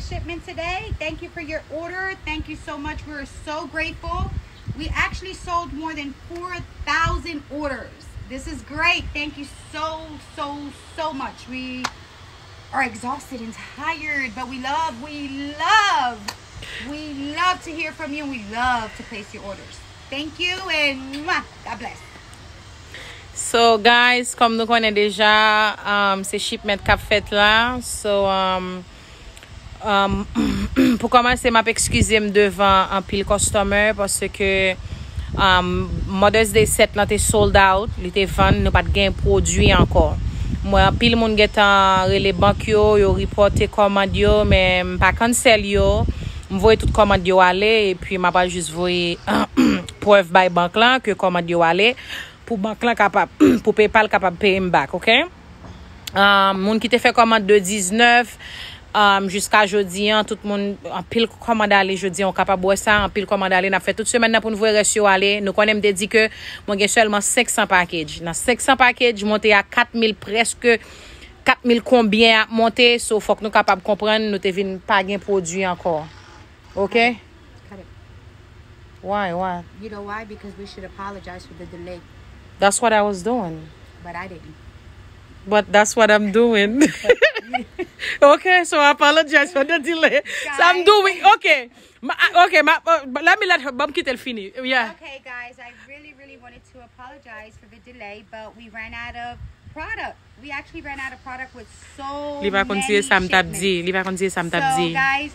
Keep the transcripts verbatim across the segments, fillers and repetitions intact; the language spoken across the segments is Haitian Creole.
shipment today. Thank you for your order. Thank you so much. We're so grateful. We actually sold more than four thousand orders. This is great. Thank you so, so, so much. We are exhausted and tired, but we love, we love, we love to hear from you, and we love to place your orders. Thank you, and mwah, God bless. So guys, kòm nou konnen deja, um, se shipment k ap fèt la. So, um, um, pou kòmanse, m ap ekskize m devan anpil customer paske, um, Mother's Day set lan te sold out, li te vann, nou pa t gen pwodui ankò. M wè anpil moun gentan rele bank yo, yo repote kòmand yo, men m pa cancel yo. M voye tout kòmand yo ale, epi m ap al jis voye prèv bay bank lan ke kòmand yo ale, pou bank lan kapab, pou PayPal kapab peye m back, oke? Um, moun ki te fè kòmand de diznèf, um, jiska jodi an, tout moun, anpil kòmand ale jodi an, ou kapab wè sa, anpil kòmand ale, n ap fè tout semèn nan pou n voye rès yo ale. Nou konnen m te di ke mwen gen sèlman senk san package. Nan senk san package, monte a kat mil, prèske kat mil konbyen ap monte, so fòk nou kapab konprann nou te vin pa gen pwodui ankò. Oke? Cut it. Why, why? You know why? Because we should apologize for the delay, That's what I was doing. But I didn't. But that's what I'm doing. Okay, so I apologize for the delay. So I'm doing, okay. Ma, ah, okay, ma, uh, but let me let her, ban m kite l fini. Yeah. Okay, guys, I really, really wanted to apologize for the delay, but we ran out of product. We actually ran out of product with so Li pa konn si e sa m t ap di. Li pa konn si e sa m t ap di. So, guys,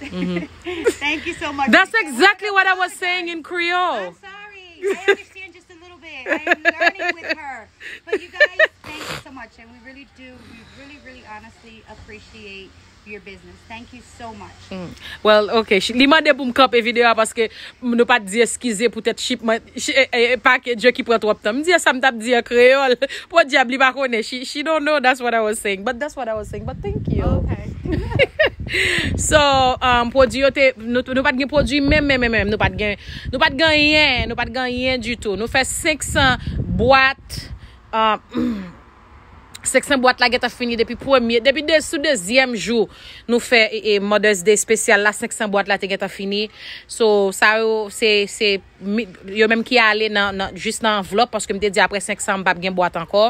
thank you so much. That's exactly what I was saying in Creole. I'm sorry. I understand just a little bit. I am learning with her. But you guys, thank you so much. And we really do, we really, really honestly appreciate your business. Thank you so much. Well, okay. Li mande pou m kanpe videyo a paske nou pa t di eskize poutèt shipment, package yo ki pran twòp tan. M di sa m t ap di an kreyòl. Podyab, li pa konnen. She, she don't know that's what I was saying. But that's what I was saying. But thank you. Okay. So, um, pwodui yo te, nou, nou pa t gen pwodui menm, menm, menm, menm. Nou pa t gen, nou pa t gen anyen, nou pa t gen anyen ditou. Nou fè senk san bwat, um, senk san bwat la gentan fini depi premye, depi de, sou dezyèm jou nou fè e, e, Mother's Day espesyal la, senk san bwat la te gentan fini. So, sa yo, se, se mi- yo menm ki ale nan, nan, jis nan anvlòp, paske m te di apre senk san m p ap gen bwat ankò.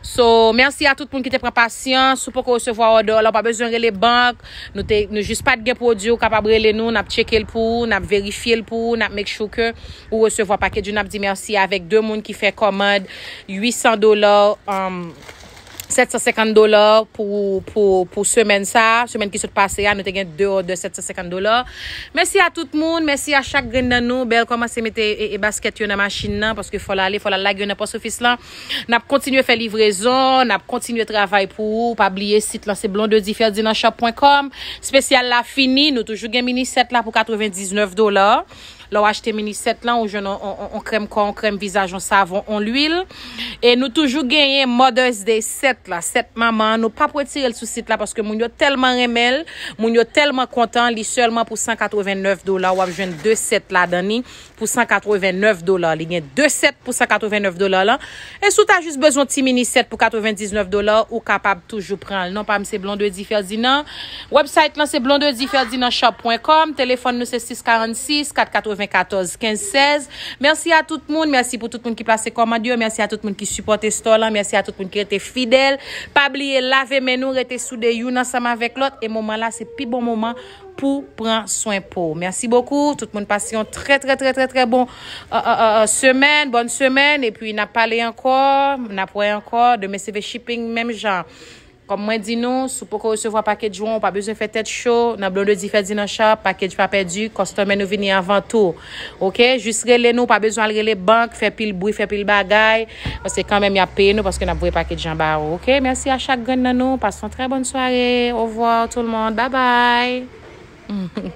So, mèsi a tout moun ki te pran pasyans. Si w poko resevwa òdè w la, ou pa bezwen rele bank. Nou te, nou jis pa t gen pwodui, ou kapab rele nou, n ap tcheke l pou ou, n ap verifye l pou ou, n ap make sure ke ou resevwa package ou. N ap di mèsi avèk de moun ki fè kòmand uit san dola, um, sèt san senkant dola pou, pou, pou semèn sa a. Semèn ki sot pase a, nou te gen de òdè sèt san senkant dola. Mèsi a tout moun, mèsi a chak grenn nan nou. Bèl kòmanse mete e, e, baskèt yo nan machin nan, paske fò l ale, fò l al lage yo nan pòs ofis lan. N ap kontinye fè livrezon, n ap kontinye travay pou ou. Pa bliye sit lan se blondedy ferdinand shop pwen kòm. Espesyal la fini, nou toujou gen mini sèt la pou katrevendiznèf dola. Lè w achte mini sèt lan, ou jwenn on, on, on, on krèm kò, on krèm vizaj, on savon, on lwil. E nou toujou genyen Mother's Day sèt la, sèt manman an. Nou p ap retire l sou sit la paske moun yo tèlman renmen l, moun yo tèlman kontan. Li sèlman pou san katrevennèf dola. W ap jwenn de sèt ladan li pou san katrevennèf dola. Li gen de sèt pou san katrevennèf dola lan. E si w ta jis bezwen ti mini sèt pou katrevendiznèf dola, ou kapab toujou pran l. Non pa m se Blondedy Ferdinand. Website lan se blondedy ferdinand shop pwen kòm. Telefòn nou se sis karannsis kat katrevenkatòz kenz sèz. Mèsi a tout moun. Mèsi pou tout moun ki plase kòmand yo. Mèsi a tout moun ki sipòte store lan. Mèsi a tout moun ki rete fidèl. Pa bliye lave men nou, rete soude youn ansanm avèk lòt. E moman la, se pi bon moman pou pran swen po. Mèsi bokou. Tout moun pase yon trè, trè, trè, trè, trè bon, euh, euh, euh, euh, semèn. Bòn semèn. Epi n ap pale ankò. N ap wè ankò. Demen se ve shipping, menm jan. Kòm mwen di nou, si w poko resevwa package ou an, ou pa bezwen fè tèt cho. Nan Blondedy Ferdinand Shop, package pa pèdi. Customer nou vini anvan tou. Oke? Jis rele nou, pa bezwen al rele bank, fè pil bri, fè pil bagay. Paske kanmenm, y ap peye nou paske n ap voye package anba ou. Oke? Mèsi a chak grenn nan nou. Pase yon trè bòn sware. Au revoir tout le monde. Bye bye.